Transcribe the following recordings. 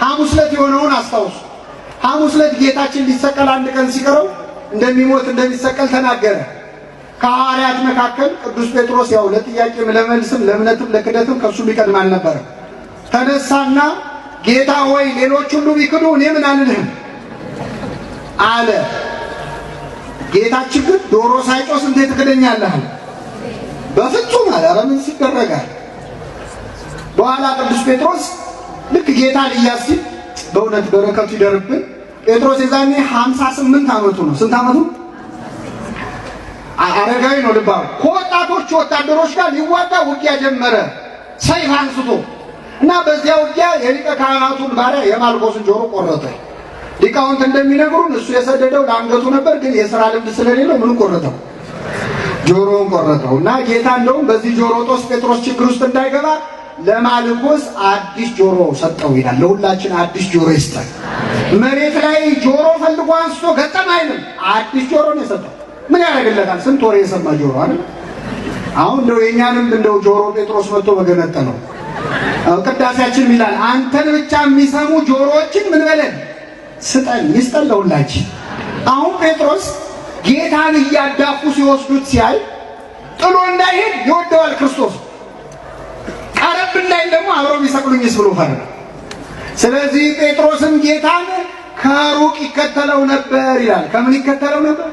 ሐሙስ ዕለት የሆነውን አስታውሱ። ሐሙስ ዕለት ጌታችን ሊሰቀል አንድ ቀን ሲቀረው እንደሚሞት እንደሚሰቀል ተናገረ። ከሐዋርያት መካከል ቅዱስ ጴጥሮስ ያው ለጥያቄም ለመልስም ለእምነትም ለክደትም ከእሱ ሊቀድም አልነበረም። ተነሳና ጌታ ሆይ ሌሎች ሁሉ ቢክዱ እኔ ምን አልልህም አለ። ጌታችን ግን ዶሮ ሳይጮህ ስንቴ ትክደኛለህ? በፍጹም አለ። ኧረ ምን ሲደረጋል? በኋላ ቅዱስ ጴጥሮስ ልክ ጌታ ሊያዝ ሲል በእውነት በረከቱ ይደርብን። ጴጥሮስ የዛኔ 58 ዓመቱ ነው። ስንት ዓመቱ? አረጋዊ ነው። ልባ ከወጣቶቹ ወታደሮች ጋር ሊዋጋ ውጊያ ጀመረ፣ ሰይፍ አንስቶ እና በዚያ ውጊያ የሊቀ ካህናቱን ባሪያ የማልኮስን ጆሮ ቆረጠ። ሊቃውንት እንደሚነግሩን እሱ የሰደደው ለአንገቱ ነበር፣ ግን የሥራ ልምድ ስለሌለው ምን ቆረጠው? ጆሮውን ቆረጠው። እና ጌታ እንደውም በዚህ ጆሮ ጦስ ጴጥሮስ ችግር ውስጥ እንዳይገባ ለማልኮስ አዲስ ጆሮ ሰጠው ይላል። ለሁላችን አዲስ ጆሮ ይስጠን። መሬት ላይ ጆሮ ፈልጎ አንስቶ ገጠም አይልም፣ አዲስ ጆሮ ነው የሰጠው። ምን ያደርግለታል? ስንት ወሬ የሰማ ጆሮ አይደል? አሁን እንደው የእኛንም እንደው ጆሮ ጴጥሮስ መጥቶ በገነጠለው። ቅዳሴያችን ይላል አንተን ብቻ የሚሰሙ ጆሮዎችን ምን በለን ስጠን፣ ይስጠን ለሁላችን። አሁን ጴጥሮስ ጌታን እያዳፉ ሲወስዱት ሲያይ ጥሎ እንዳይሄድ ይወደዋል ክርስቶስ። ቀረብ እንዳይል ደግሞ አብረው ቢሰቅሉኝስ ብሎ ፈራ። ስለዚህ ጴጥሮስም ጌታን ከሩቅ ይከተለው ነበር ይላል። ከምን ይከተለው ነበር?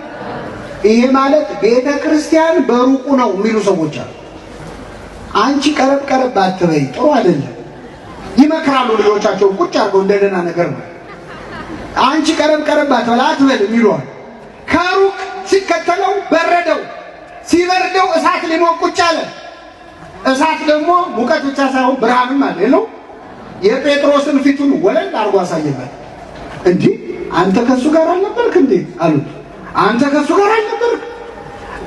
ይሄ ማለት ቤተ ክርስቲያን በሩቁ ነው የሚሉ ሰዎች አሉ። አንቺ ቀረብ ቀረብ አትበይ፣ ጥሩ አይደለም ይመክራሉ። ልጆቻቸውን ቁጭ አድርገው እንደ ደህና ነገር ነው። አንቺ ቀረብ ቀረብ አትበል አትበል የሚለዋል። ከሩቅ ሲከተለው በረደው። ሲበርደው እሳት ሊሞቅ ቁጭ አለ። እሳት ደግሞ ሙቀት ብቻ ሳይሆን ብርሃንም አለ የለው። የጴጥሮስን ፊቱን ወለል አድርጎ አሳየበት። እንዲህ አንተ ከእሱ ጋር አልነበርክ እንዴ አሉት። አንተ ከእሱ ጋር አልነበርክ?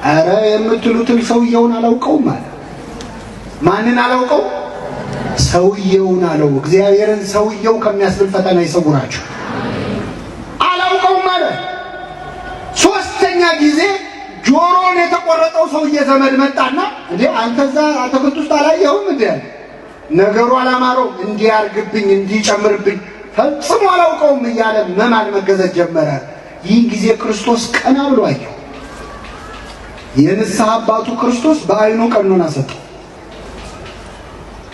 ኧረ የምትሉትን ሰውየውን አላውቀውም አለ። ማንን አላውቀው? ሰውየውን አለው። እግዚአብሔርን ሰውየው ከሚያስብል ፈተና ይሰውራችሁ። አላውቀውም አለ። ሶስተኛ ጊዜ ጆሮን የተቆረጠው ሰውዬ ዘመድ መጣና እንዴ አንተ እዛ አትክልት ውስጥ አላየኸውም እንዴ? ነገሩ አላማረው። እንዲያርግብኝ እንዲጨምርብኝ ፈጽሞ አላውቀውም እያለ መማል መገዘት ጀመረ። ይህን ጊዜ ክርስቶስ ቀና ብሎ አየው። የንስሐ አባቱ ክርስቶስ በዓይኑ ቀኖና ሰጠው።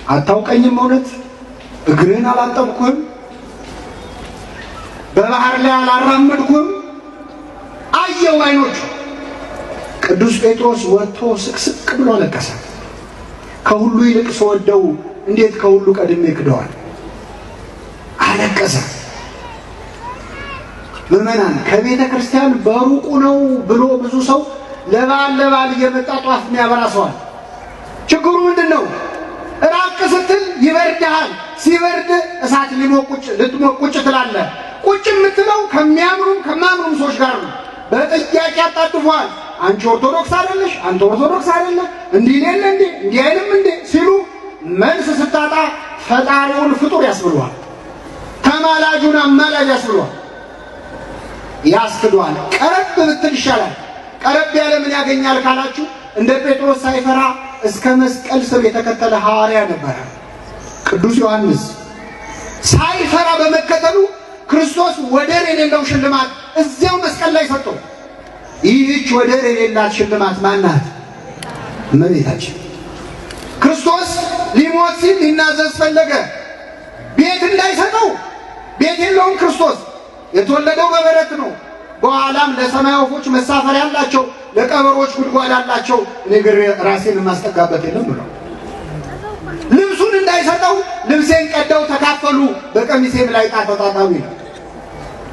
አታውቀኝም? እውነት እግርህን አላጠብኩህም? በባህር ላይ አላራመድኩህም? አየው አይኖቹ። ቅዱስ ጴጥሮስ ወጥቶ ስቅስቅ ብሎ አለቀሰ። ከሁሉ ይልቅ ስወደው እንዴት ከሁሉ ቀድሜ ክደዋል? አለቀሰ። ምዕመናን፣ ከቤተ ክርስቲያን በሩቁ ነው ብሎ ብዙ ሰው ለበዓል ለበዓል እየመጣ ጧፍ የሚያበራ ሰዋል። ችግሩ ምንድን ነው? ራቅ ስትል ይበርድሃል። ሲበርድ እሳት ልትሞቅ ቁጭ ትላለህ። ቁጭ የምትለው ከሚያምሩም ከማያምሩም ሰዎች ጋር ነው። በጥያቄ አጣድፏል። አንቺ ኦርቶዶክስ አይደለሽ፣ አንተ ኦርቶዶክስ አይደለ፣ እንዲህ የለ እንዴ፣ እንዲህ አይልም እንዴ ሲሉ መልስ ስታጣ ፈጣሪውን ፍጡር ያስብሏል። ተማላጁን አማላጅ ያስብሏል፣ ያስክዷል። ቀረብ ብትል ይሻላል። ቀረብ ያለ ምን ያገኛል ካላችሁ እንደ ጴጥሮስ ሳይፈራ እስከ መስቀል ስር የተከተለ ሐዋርያ ነበረ ቅዱስ ዮሐንስ። ሳይፈራ በመከተሉ ክርስቶስ ወደር የሌለው ሽልማት እዚያው መስቀል ላይ ሰጠው። ይህች ወደር የሌላት ሽልማት ማናት? እመቤታችን። ክርስቶስ ሊሞት ሲል ሊናዘዝ ፈለገ። ቤት እንዳይሰጠው ቤት የለውም ክርስቶስ። የተወለደው በበረት ነው። በኋላም ለሰማይ ወፎች መሳፈሪያ አላቸው፣ ለቀበሮች ጉድጓድ አላቸው፣ እኔ ግን ራሴን የማስጠጋበት የለም ብሎ ልብሱን እንዳይሰጠው ልብሴን ቀደው ተካፈሉ፣ በቀሚሴም ላይ ዕጣ ተጣጣሉ ይላል።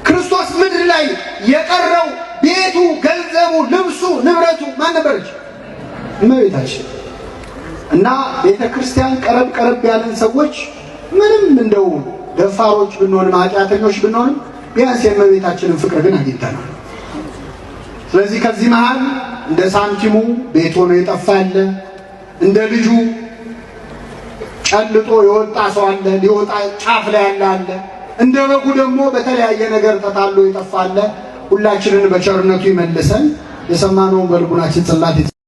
ክርስቶስ ምድር ላይ የቀረው ቤቱ፣ ገንዘቡ፣ ልብሱ፣ ንብረቱ ማን ነበረች? እመቤታችን። እና ቤተ ክርስቲያን ቀረብ ቀረብ ያለን ሰዎች ምንም እንደው ደፋሮች ብንሆንም ኃጢአተኞች ብንሆንም ቢያንስ የእመቤታችንን ፍቅር ግን አግኝተናል። ስለዚህ ከዚህ መሃል እንደ ሳንቲሙ ቤት ሆኖ የጠፋ አለ፣ እንደ ልጁ ጨልጦ የወጣ ሰው አለ፣ ሊወጣ ጫፍ ላይ ያለ አለ፣ እንደ በጉ ደግሞ በተለያየ ነገር ተታሎ የጠፋ አለ። ሁላችንን በቸርነቱ ይመልሰን። የሰማነውን በልቡናችን ጽላት